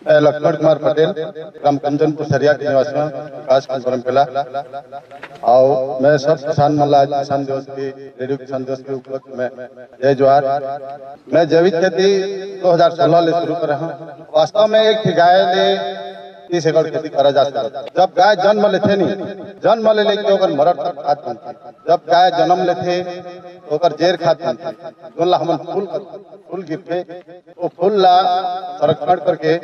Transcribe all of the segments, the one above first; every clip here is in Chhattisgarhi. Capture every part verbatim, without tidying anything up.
मैं लक्ष्मण कुमार पटेल, ग्राम कंचनपुर सरिया के निवासी हूँ, विकासखंड बरमकेला। अउ मैं सब किसान मन ला आज किसान दिवस के, रेडियो किसान दिवस के उपलक्ष्य में जय जोहार। मैं जैविक खेती दो हज़ार सोलह ले शुरू करे हूँ। वास्तव में एक ठे गाय ले तीस एकड़ खेती करा जा सकत। जब गाय जन्म लेथे नी, जन्म ले लेके ओकर मरण तक खाद बनथे। जब गाय जन्म लेथे, ओकर जेर खाद बनथे, जोन ला हमन फूल कथन, फूल गिरथे, वो फूल ला संरक्षण करके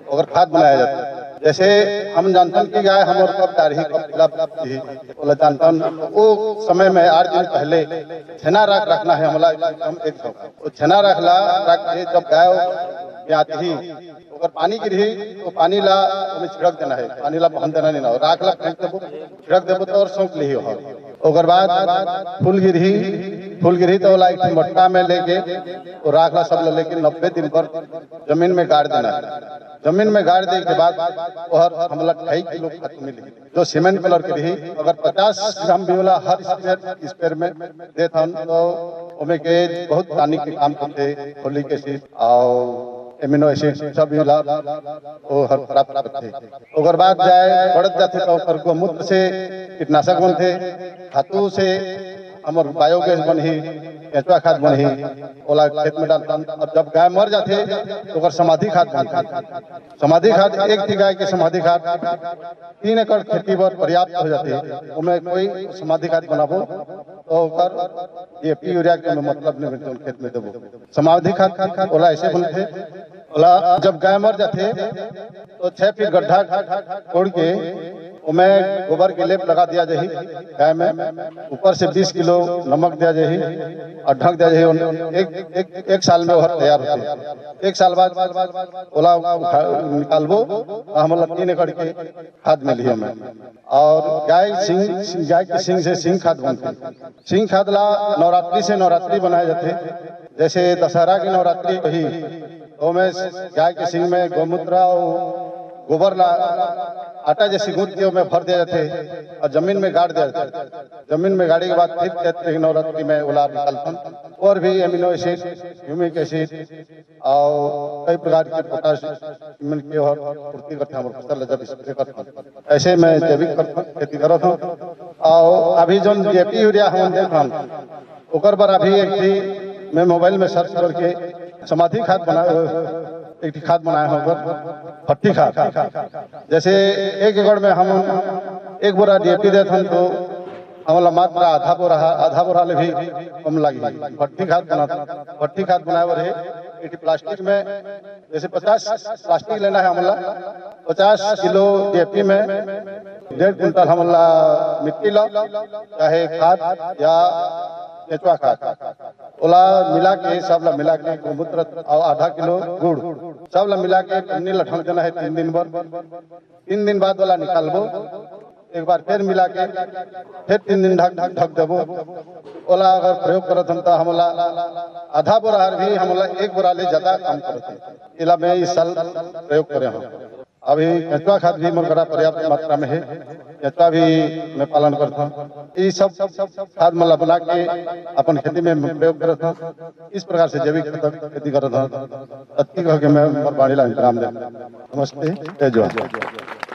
ओकर खाद बनाया जाता है। जैसे हम जानथन कि गाय हमर कब डारही, कब पिला दिही, ओला जानथन। वो समय में आठ दिन पहले छेना राख रखना है हमला एकदम एक सौ। वो छेना राख ला, राख के जब गाय ब्यातही, ओकर पानी गिरही, तो पानी ला ओमे छिड़क देना है, पानी ला बहन देना नहीं ना, राख ला फेंक देबो, छिड़क देबो तो और सौंप लिही हो। ओकर बाद फूल गिरही, फूल गिरही तो ओला एक ठो मटका में लेके, वो राख ला सब ला लेके नब्बे दिन पर जमीन में गाड़ देना है। जमीन में गाड़ दे के बाद ओहर हमला ढाई किलो खातू मिलही, जो सीमेंट कलर के रही। अगर पचास ग्राम भी ओला हर स्क्वायर, स्क्वायर में देथन तो ओमे के बहुत tonic के काम करथे, folic acid अउ amino acid सब भी लाभ ओहर प्राप्त करथे। ओकर बाद जाए बढ़त जाथे तो ओकर गोमूत्र से कीटनाशक बनथे, खातू से हमर बायोगैस बनही, केंचुआ खाद बनही, ओला खेत में डालथन। अब जब गाय मर जाथे तो ओकर समाधि खाद बनथे। समाधि खाद, एक ठी गाय के समाधि खाद तीन एकड़ खेती बर पर्याप्त हो जाथे। ओमे कोई समाधि खाद बनाबो तो ओकर डीएपी यूरिया के मतलब नहीं, जोन खेत में देबो। समाधि खाद, खाद, खाद ओला ऐसे बनथे, ओला जब गाय मर जाथे तो छह फीट गड्ढा कोड़ के ओमे गोबर के लेप लगा दिया जाही गाय में, ऊपर से बीस किलो नमक दिया जाही अउ ढक दिया जाही। एक, एक, एक साल में ओहर तैयार होथे। एक साल बाद ओला उठा, निकालबो, तो हमला तीन एकड़ के खाद मिलही ओमे। अउ गाय सिंग, गाय के सिंग से सिंग खाद बनथे। सिंग खाद ला नवरात्रि से नवरात्रि बनाए जाथे। जैसे दशहरा के नवरात्रि होही, ओमे गाय के सिंग में गोमूत्र अउ गोबर ला आटा जैसे गूंथ के ओमे भर दिया जाथे अउ जमीन में गाड़ दिया जाथे। जमीन में गाड़े के बाद फिर चैत्र के नवरात्रि में ओला निकालथन। और भी amino acid, humic acid अउ कई प्रकार के पोटाश मिल के ओहर पूर्ति करथे हमर फसल ला जब स्प्रे करथन। ऐसे मैं जैविक करथन, खेती करत हूँ। अउ अभी जोन डीएपी यूरिया हमन देथन, ओकर बर अभी एक ठी मैं मोबाइल में सर्च करके समाधि खाद बना, एक ठी खाद बनाए हूँ ओकर, फट्टी खाद। जैसे एक एकड़ में हम एक बोरा डीएपी देथन तो हमला मात्र आधा बोरा, आधा बोरा ले भी कम लगही। फट्टी खाद बना, फट्टी खाद बनाए बर हे, एक ठी प्लास्टिक में जैसे पचास प्लास्टिक लेना है हमला, पचास किलो डीएपी में डेढ़ कुंटल हमला मिट्टी ला, चाहे खाद या केंचुआ खाद, ओला मिला के, सब ला मिला के, गोमूत्र अउ आधा किलो गुड़, सब ला मिला के पन्नी ला ढक देना है तीन दिन बर। तीन दिन बाद ओला निकालबो, एक बार फिर मिला के, फिर तीन दिन ढक, ढक, ढक देबो। ओला अगर प्रयोग करत हन, त हमला आधा बोरा हर भी हमला एक बोरा ले ज्यादा काम करत हे। एला मैं इस साल प्रयोग करे हूँ। अभी केंचुआ खाद भी मोर करा पर्याप्त मात्रा में है, केंचुआ भी मैं पालन करता हूँ। ये सब खाद मन ला बना के अपन खेती में मैं प्रयोग करता हूँ। इस प्रकार से जैविक खेती करता हूँ। अति कह के मैं मोर बाणी ला विराम देता हूँ। नमस्ते, जय जोहार।